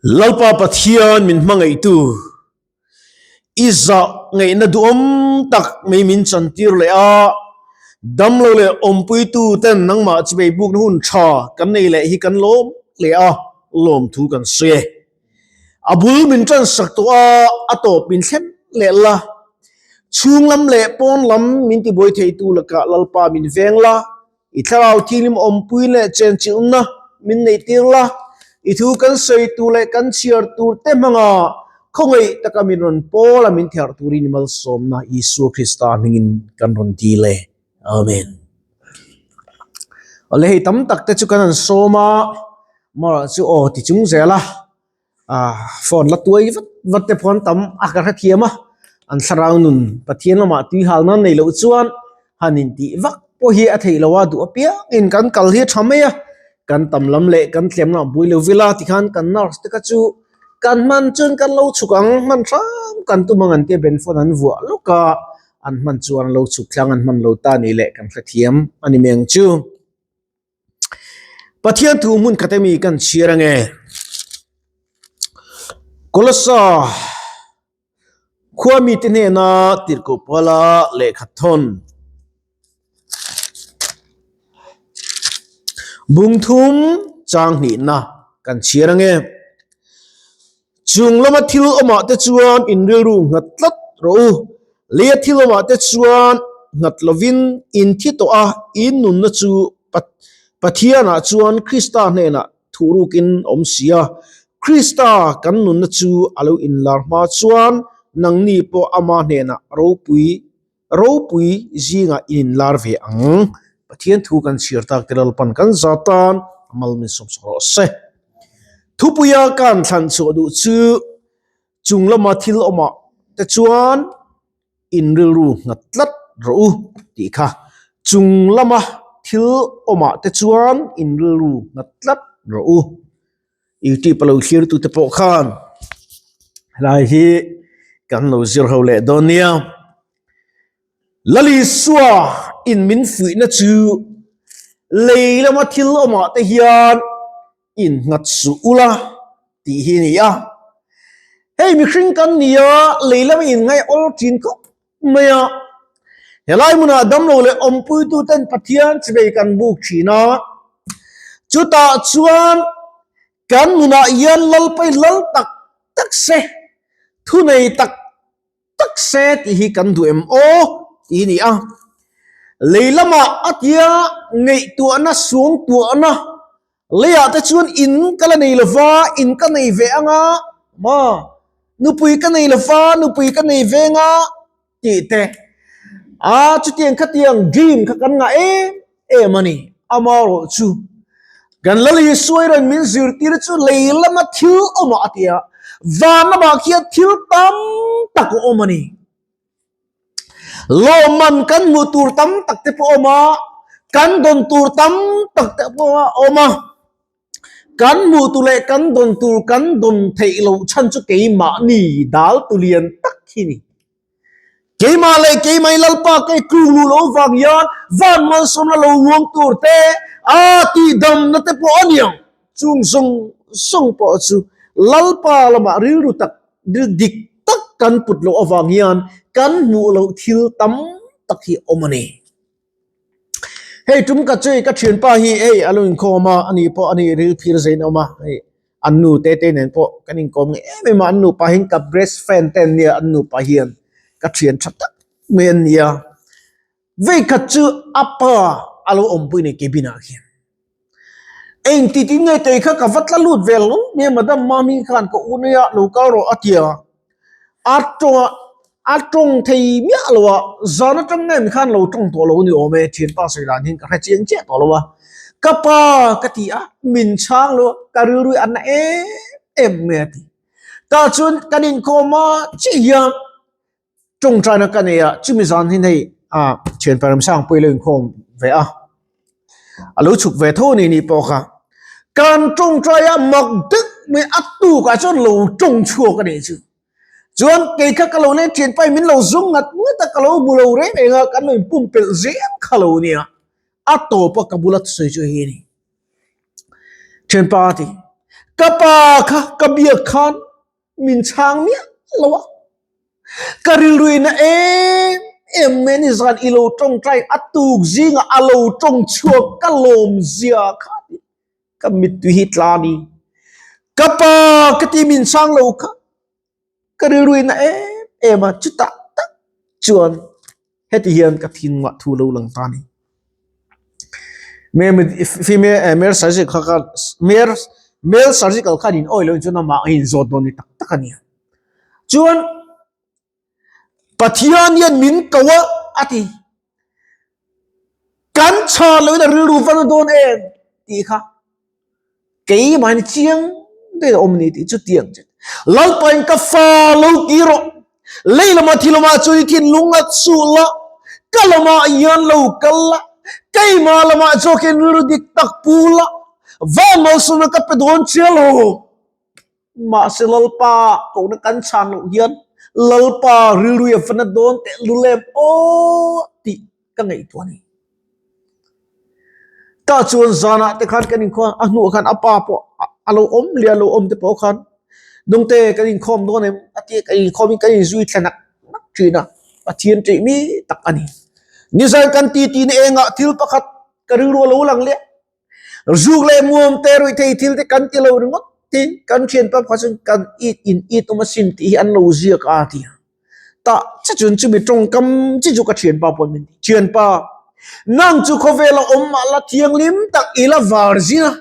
Lalpa Pathian min hmangaihtu, i zah ngaihna duhawm tak mai min chantir leh a, damlo leh awmpuitu ten nangmah chibei bukna hun tha kan nei leh hi kan lawm leh a, lawmthu kan sawi e. A bul min tan sak tawh a, a tawp min thlen leh la. Chhung lam leh pawn lam min tibuai theitu lakah Lalpa min veng la, i thlarau thianghlim awmpui leh chenchilhna min neihtir la, i thu kan sawi tur leh kan chhiar tur te hmanga khawngaih taka min rawn pawl a min therh turin i malsawmna Isua Krista hmingin kan rawn dil e. Amen. Awle hei tam tak te chu kan han sawm a, mara chu aw ti chung zel a, ah phone la tuai vat vat te pawh an tam a ka hrethiam a, an thlarau nun Pathian lamah tui hal nan nei loh chuan han intih vak pawh hi a theih loh a, duh apiangin kan kal hi a tha mai a, kan tam lam leh kan tlem lamah bui lo vila tikhan kan nurse te kha chu kan hman chuan kan lo chhuk ang hman hram kan tum ang an tia ben phone an vuah lawk a. An hman chuan lo chhuk tlang an hman lo ta ni leh kan hrethiam a ni meng chu. Pathian thu hmun khat emi kan chhiar ange. Kolossa khua mite hnena tirhkoh Paula lehkha thawn. Bungthum chang hnihna kan chhiar ange. Chung lama thil awmah te chuan in rilru nghat tlat rawh u. Leia thil awmah te chuan nghat lovin in thi tawh a, in nunna chu Pathianah chuan Krista hnenah thuhrukin awm si a. Krista kan nunna chu a lo inlar hma chuan nangni pawh ama hnenah ropui Ropui zingah in inlar ve ang. Pathian thu kan chhiar tak te Lalpan kan za tan a mal min sawm sak rawh se. Thupuia kan thlan chhuah duh chu chung lama thil awmah te chuan in rilru nghat tlat rawh u tih kha. Chung lama thil awmah te chuan in rilru nghat tlat rawh u. Youtube a lo thlir tute pawh khan helai hi kan lo zir ho leh dawn nia. Lalisua in min fuihna chu lei lama thil awmah te hian in nghat suh ula tih hi a ni a. Hei mihring kan ni a, lei lama in ngaih awl thin khawp mai a. Helai hmunah damlo leh awmpuitu ten Pathian chivei kan buk thin a. Chutah chuan kan nunah hian Lalpai lal tak tak se, thunei tak tak se tih hi kan duh em aw tih hi ni a. Lei lamah a tia ngaihtuahna suangtuahna leiah te chuan in ka la nei lova, in ka nei ve anga maw nupui ka nei lova, nupui ka nei ve anga tih te a chutiang khatiang dream kha kan ngah em em a ni. Amaherawh chu kan Lal Isua erawh min zirtir chu lei lama thil awmah a ti a, van lamah khian thil tam tak a awm a ni. Lawmman kan hmuh tur tam tak te pawh a awm a, kan dawn tur tam tak te pawh a awm a. Kan hmuh tur leh kan dawn tur kan dawn theih loh chhan chu keimahni dal tu lian tak hi ni. Keimah leh keimah i Lalpa kei tluk luh loh vang hian van malsawmna lo uang tur te, a tihdamna te pawh a ni ang. Chung zawng zawng pawh chu Lalpa lamah rilru tak dik tak kan put loh avang hian kan hmuh loh thil tam tak hi awm a ni. Hei tum ka chu ka thianpa hi hei a lo inkhawm a, ani pawh ani ril phir zein a awm a, hei an nu te te nen pawh kan inkawm nge em em a, an nupa hian ka best friend te an nia, an nupa hian ka thian tha tak mai an ni a. Veikhat chu a pa a lo awmpui nei cabin ah khian. Eng ti tin nge kei kha ka va tla lut vel lo nge madam mami khan ka u nia lo kal rawh a ti a, a tawng a a tawng thei miah lo a, zan atang nge mi khan lo tawng tawh lo ni awm e thianpa sawi dan hian ka hre chiang chiah tawh lo a, ka pa ka ti a min chhang lo a ka rilru a na em em mai a ti, tah chuan kan inkhawm a chiah hian. Tawngtaina ka nei a, chumi zan hian hei ah thianpa Ramsang pawh i lo inkhawm ve a, a lo chhuk ve tho a ni nih pawh kha. Kan tawngtai a mak deuh mai a tukah chuan lo tawng chhuak a nih chu. Chuan kei kha ka lo leng thianpa in min lo zum ngat ngat a, ka lo hmu lo reng reng a, kan lo inpumpelh zel kha lo nia. A tawp a ka bula thusawi chu hei a ni. Thianpa a ti. Ka pa kha ka biak khan min chhang miah lo a, ka rilru in a em em mai a ni zan i lo tawngtai a tuk zingah a lo tawng chhuak ka lawm zia kha tih ka mittui hi tla a ni. Ka pa ka ti min chhang lo kha ka rilru in a em em a, chutah tak chuan heti hian ka thinngah thu lo lang ta a ni. Male surgical kha male surgical khan in awih loh chuan amah a inzawt dawn ni tak tak a nia. Chuan Pathian hian min ko a a ti. Kan chhan lohin a rilru va na dawn em tih kha. Keimah ni chiang daih a awm ni tih chu tiang che. Lalpain ka fa lo ti rawh. Lei lamah thi lamah chuan i thinlung a chhuh la, ka lamah hian lo kal la, keimah lamah zawkin rilru dik tak pu la, van malsawmna ka pe dawn che lo. Mahse Lalpa kohna kan chhan loh hian Lalpa rilru hi a va na dawn tehlul em aw tih ka ngaihtuah a ni. Tah chuan zanah te khan kan inkhawm a hnuah khan a pa pawh a lo awm leh a lo awm te pawh khan Dawngte kan inkhawm dawn em a tia kan inkhawmin kan inzui thla nak nak thin a, Pathian ṭih mi tak a ni. Nizan kan titi na engah thil pakhat ka rilru a lo lang leh a. Zuk leh muam te ruih thei thil te kan ti lo ringawt tin kan thianpa pakhat chuan kan it in it awm asin tih hi an lo ziak a ti a. Tah che chuan chumi tawngkam chi chu ka thianpa pawh min ti. Thianpa, nang chu khawvela awm mah la thianghlim tak i la var zin a.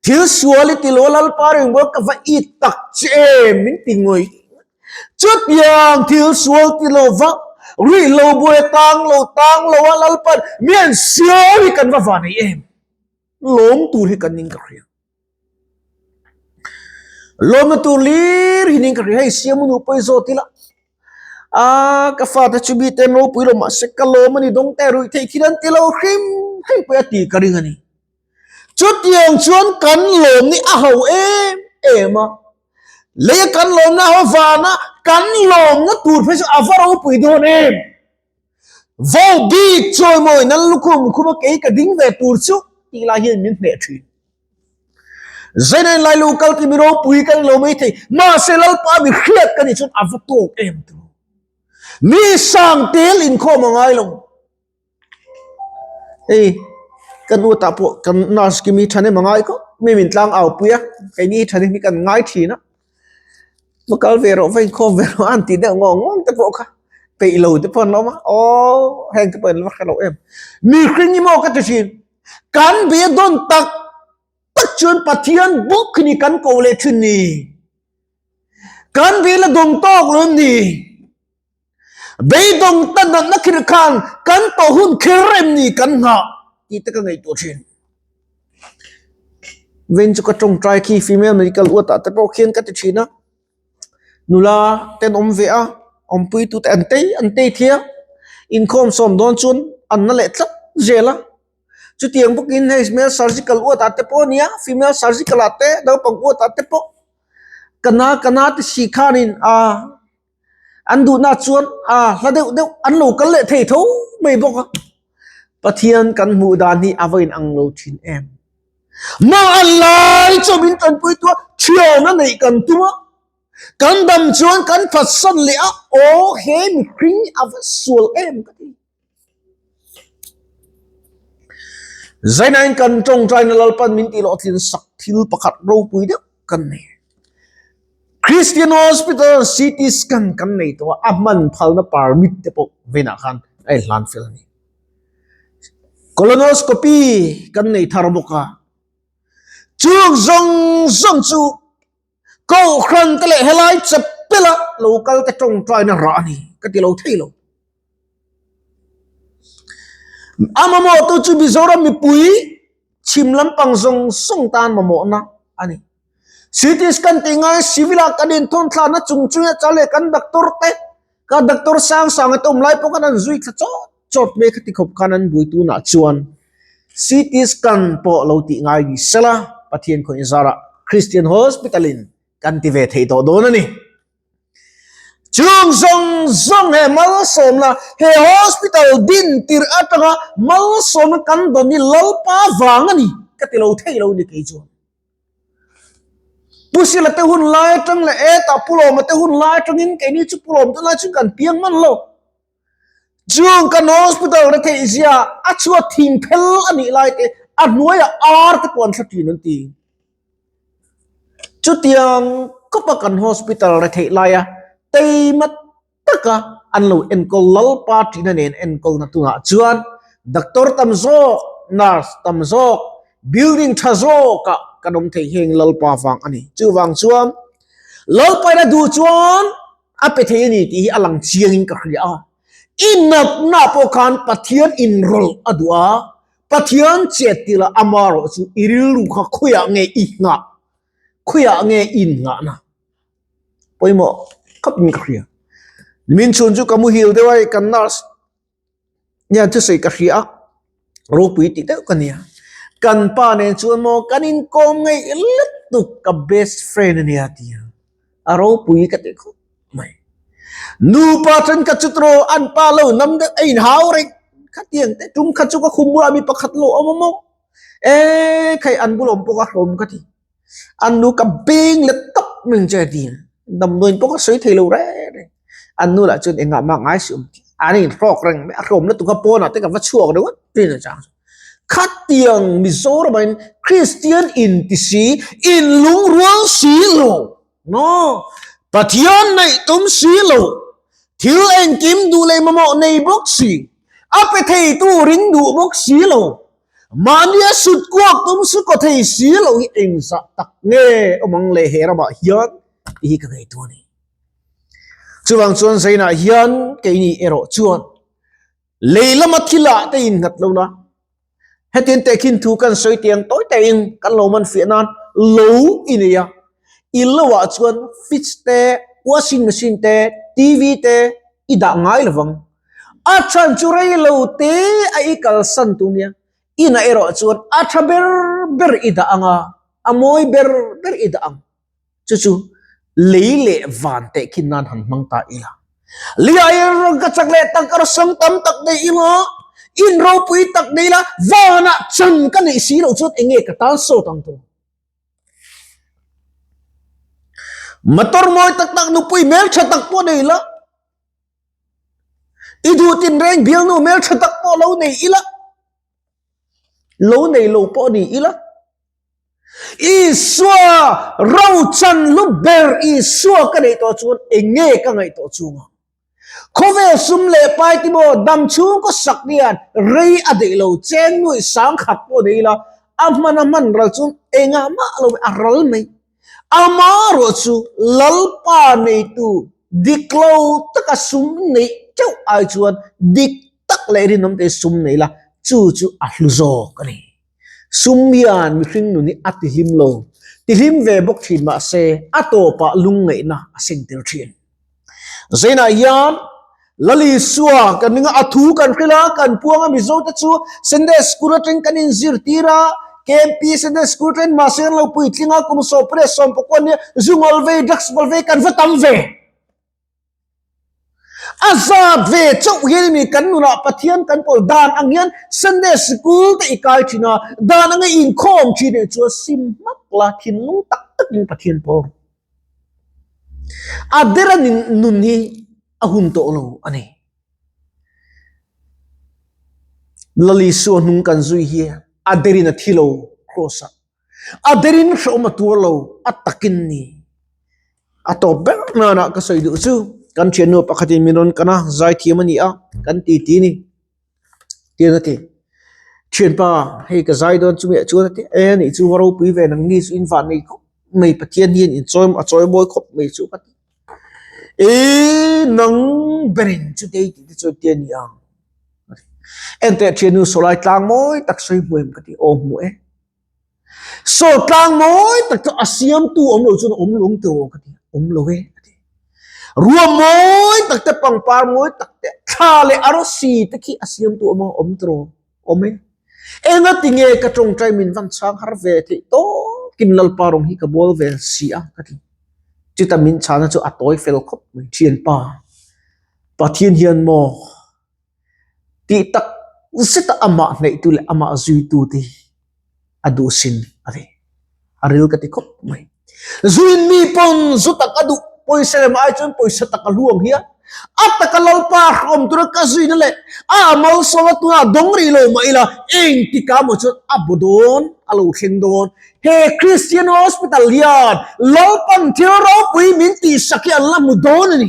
Thil sual i ti lo a Lalpa ringbual ka va it tak che em min ti ngawih. Chutiang thil sual ti lo va, ruih lo buai tang lo tang lo a Lalpan mi an siam hi kan va van ei em? Lawm tur hi kan ning ka hria. Lawmna tur lir hi ning ka hria. Hei siam u nu pawi zawt ila. A ka fate chu mi ten ropui lo mahse ka lawm a ni dawng te ruih theih thil an ti lo hrim hrim pawh a ti ka ring a ni. Chutiang chuan kan lawm ni a ho em em a. Leia kan lawmna ho vana kan lawmna tur phei chu a va ropui dawn em. Vo bik chawimawi nan lukhum khuma kei ka ding ve tur chu tih lai hian min hneh thin. Zainain lai lo kal ti mi ropui kan lo mai thei mahse Lalpa mi hriat ka nih chuan a va tawk em tur. Mi sang tel inkhawm a ngai lo. Hei ka nu tah pawh kan nurse kimi thahnem a ngai khawp mai min tlang au pui a keini hi thahnem hi kan ngai thin a va kal ve rawh va inkhawm ve rawh a an tih deuh ngawng ngawng te pawh kha peih lo te pawh an lo awm a aww heng te pawh an la hre lo em mihring hi maw ka ti thin kan beidawn tak tak chuan Pathian bawk hi ni kan ko leh thin ni kan beila dawng tawk lo em ni. Beidawng ta natna khir khan kan tawh hun kher em ni kan nghah tih te ka ngaihtuah thin. Vein chu ka tawngtai khi female medical ward ah te pawh khian ka ti thin a, nula ten awm ve a, awmpui tu te an tei an tei thei a, inkhawm sawm dawn chuan an na leh tlat zel a, chutiang bawkin hei male surgical ward ah te pawh a nia, female surgical ah te naupang ward ah te pawh ka na ka na te si khanin ah. An duhna chuan a hla deuh deuh an lo kal leh thei tho mai bawk a. Pathian kan hmuh dan hi a va inang lo thin em. Mah a lai chu min tanpui tua thian a neih kan tum a, kan dam chuan kan phatsan leh a, aw he mihring a va sual em ka ti. Zainain kan tawngtaina Lalpan min tih hlawhtlin sak thil pakhat ropui deuh kan nei. Christian Hospital CT scan kan nei tawh a, a hman phalna permit te pawh vawiinah khan a inhlan fel a ni. Colonoscopy kan nei thar bawk a, chung zawng zawng chu Kohhran te leh helai chapela lo kal te tawngtaina rah a ni ka ti lo thei lo. A mamawhtu chu Mizoram mipui chhim lampang zawng zawng tan mamawhna a ni. CT scan tih ngai civil ah kan inthawn thlahna chung chunga chal leh kan doctor te ka doctor sang sang te awm lai pawh khan an zui thla chawt chawt mai khati khawp khan an buai tunah chuan CT scan pawh lo tih ngai ni sela Pathian khaw inzarah Christian Hospital in kan ti ve thei tawh dawn a ni. Chung zawng zawng he malsawmna he hospital din tirh atanga malsawmna kan dawn hi Lalpa vang a ni ka ti lo thei lo ni kei chuan. Pu Sila te hun lai atang leh etah Pu Lawma te hun lai atangin keini chu Pu Lawm te lai chu kan piang hman lo. Chung kan hospital retheih zia a chhuat thing phel a nih lai te a hnuaiah ar te pawh an hre thin an ti. Chutiang khawpa kan hospital retheih laia teima taka an lo enkawl Lalpa ṭihna nen enkawlna tunah chuan doctor tam zawk, nurse tam zawk, building ṭha zawkah kan awm thei heng Lalpa vang a ni. Chuvang chuan Lalpa in a duh chuan a pe thei a ni tih hi a lang chiangin ka hria a. I natna pawh khan Pathian inrawlh a duh a, Pathian chet tila amarawh chu i rilru kha khawiah nge i nghah, khawiah nge i innghahna pawimawh khawpin ka hria. Min chhun chu ka muhil deuh a, kan nurse hian thusawi ka hria a, ropui tih deuh ka nia. Kan pa nen chuan maw kan inkawm ngaih lutuk ka best friend a nia ti a, a ropui ka ti khawp mai. Nupa thenkhat chu tawh an pa lo nam deuh a inhau reng khatiang te tum khat chu ka khum bulah mi pakhat lo awm a maw e khai an bul awm pawh ka hlawm ka ti. An nu ka beng let tawp mai ang che a ti a, damdawiin pawh ka sawi thei lo reng reng. An nu lah chuan engah mah ngai suh ang tih an inhrawk reng mai a, hlawm lutuk a pawnah te ka va chhuak ringawt ṭhin a chang chu. Khatiang Mizoramah in Kristian inti si, inlungrual si lo, no, Pathian neih tum si lo, thil engkim duh leh mamawh nei bawk si, a pe theitu ring duh bawk si lo, Mahnia sut kuak tum su kaw thei si lo hi engzah tak nge awm ang le he ramah hian tih hi ka ngaihtuah a ni. Chuvang chuan Zainah hian keini erawh chuan lei lama thilah te innghat lo la, hetiang tehkhin thu kan sawi tiang tawi tein kan lo man fiah nan lo i nei a, i loah chuan fridge te, washing machine te, TV te i dah ngai lovang. A chhan chu rei lo te a i kalsan tu nia, inah erawh chuan a tha ber ber i dah ang a, a mawi ber ber i dah ang. Chu chu lei leh van teh khin nan han hmang ta ila. Leiah hian rawn ka chak leh tak a rawsang tam tak nei ila, in ropui tak nei ila, vanah chan ka neih si loh chuan eng nge ka tan sawt ang tur? Motor mawi tak tak nupui hmeltha tak pawh nei ila, I duh tinreng bialnu hmeltha tak pawh lo nei ila, lo nei lo pawh ni ila, Isua rochan lu ber Isua ka neih tawh chuan eng nge ka ngaih tawh chunga? Khawvel sum leh pai te maw dam chhungkaw sak hian rei a deih lo, cheng nuih sangkhat pawh nei ila, a hman a hman ral chuan engah mah lo a ral mai. Amaherawh chu Lalpa neitu dik lo taka sum neih teuh ai chuan dik tak leh rinawm te sum nei la, chu chu a hlu zawk a ni. Sum hian mihring nun hi a tihlim lo, tihlim ve bawk thin mah se a tawpah lungngaihna a seng tel thin. Zainah hian Lal Isua kan ring a, a thu kan hrilh a, kan puang a, Mizote chu Sunday School atangin kan inzirtir a, KMP Sunday School atangin mahse an lo puitling a, kum sawmpariat sawmpakua nia zu ngawl vei, drugs ngawl vei kan va tam ve. A zat ve chauh hian mi kan nunah Pathian kan pawl dan ang hian Sunday School te i kai thin a, dan anga i inkhawm thin eh chuan sim hmak la thinlung tak takin Pathian pawl rawh. A bera nun hi a hun tawh lo a ni. Lal Isua hnung kan zui hi a derin a thi lo cross ah. A derin hrehawm a tuar lo, a takin ni. A tawp ber nana ka sawi duh chu kan thiannu pakhatin min rawn kan a, zaithiam a ni a, kan titi ni. Tiang a ti, Thianpa, hei ka zai dawn chumi ah chuan a ti, E anih chu va ropui ve nang ni chu in van nei khawp mai, Pathian hian in chawi a chawi mawi khawp mai chu ka ti. E nang berin chutei tih te chuan ti a ni ang. Enteh thiannu sawlai tlang mawi tak sawi hmu em ka ti, aw hmu e. Saw tlang mawi tak chu a siamtu awm lo chuan a awm lo ang tiraw ka ti, awm lo e a ti. Rua mawi tak te pangpar mawi tak te thla leh arsi te khi a siamtu awm ang awm tiraw awm e. Engati nge ka tawngtai min van chhang har ve theih tawkin Lalpa rawng hi ka bawl ve si a ka ti. Chuta min chhana chu a tawi fel khawp mai thianpa. Pathian hian maw Tih tak zeta amah hnaihtu leh amah zuitu te hi a duhsin a ni. A ril ka ti khawp mai. Zuin mi pawn zu tak a duh, pawisa lem ai chuan pawisa tak a hlu ang hian a taka Lalpa hrawm tura ka zuina leh a malsawmna tunah dawng rih lo mah ila engtikah maw chuan a bu dawn, a lo thleng dawn. He Christian Hospital hian Lalpan thil ropui min tihsak hi an la hmu dawn a ni.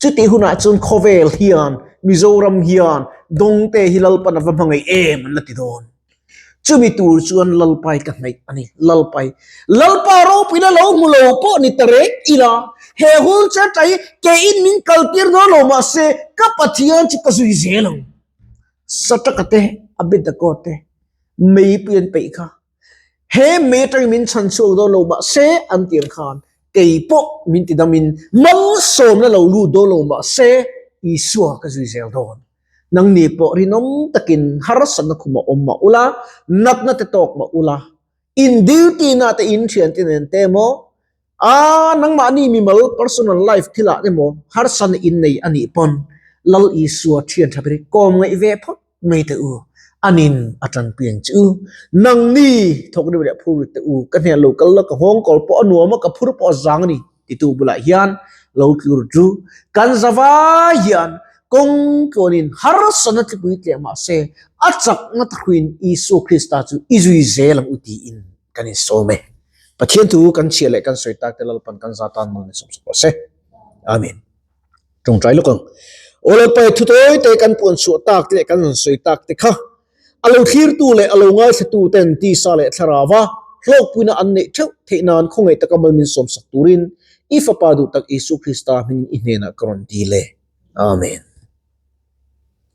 Chutih hunah chuan khawvel hian, Mizoram hian Dawngte hi Lalpan a va hmangaih em an la ti dawn. Chumi tur chuan Lalpai ka hnaih a ni, Lalpai. Lalpa ropuina lo hmu lo pawh ni ta reng ila, he wheelchair ṭai hi keiin min kaltir dawn lo mahse ka Pathian chu ka zui zel ang. Saṭaka te, Abednego te, meipui an peih kha. He mei atangin min chhan chhuak dawn lo mahse an ti ang khan kei pawh min ti damin malsawmna lo lut dawn lo mahse Isua ka zui zel dawn. Nangni pawh rinawm takin harsatna khumah awm mah ula, natna te tawk mah ula, in duty na te in thiante nen te emaw, a nangmahni mimal personal life thilah emaw harsatna in nei a nih pawn Lal Isua thian tha ber hi kawm ngaih ve phawt mai teh u, anin a tanpui ang che u. Nangni thawk rim leh phur rit teh u, ka hneh lo kal la, ka nghawng kawl pawh a nuam a, ka phur pawh a zang a ni titu bulah hian lo tlu ru kan zavai hian kawng tluanin harsatna tlipui tleh mah se a chakna thahruiin Isua Krista chu i zui zel ang u tiin kan insawm e. Pathian thu kan chhiah leh kan sawi tak te Lalpan kan za tan mawn insawm sak rawh se. Amen. Tawngtai lawk ang. Aw Lalpa i thu tawi te kan puan chhuah tak te leh kan han sawi tak te kha a lo thlirtu leh a lo ngaithlatu ten tisa leh thlarauva hlawkpuina an neih theuh theih nan khawngaih taka mal min sawmsak turin i Fapa duh tak Isu Krista hmingin i hnenah ka rawn dil e. Amen.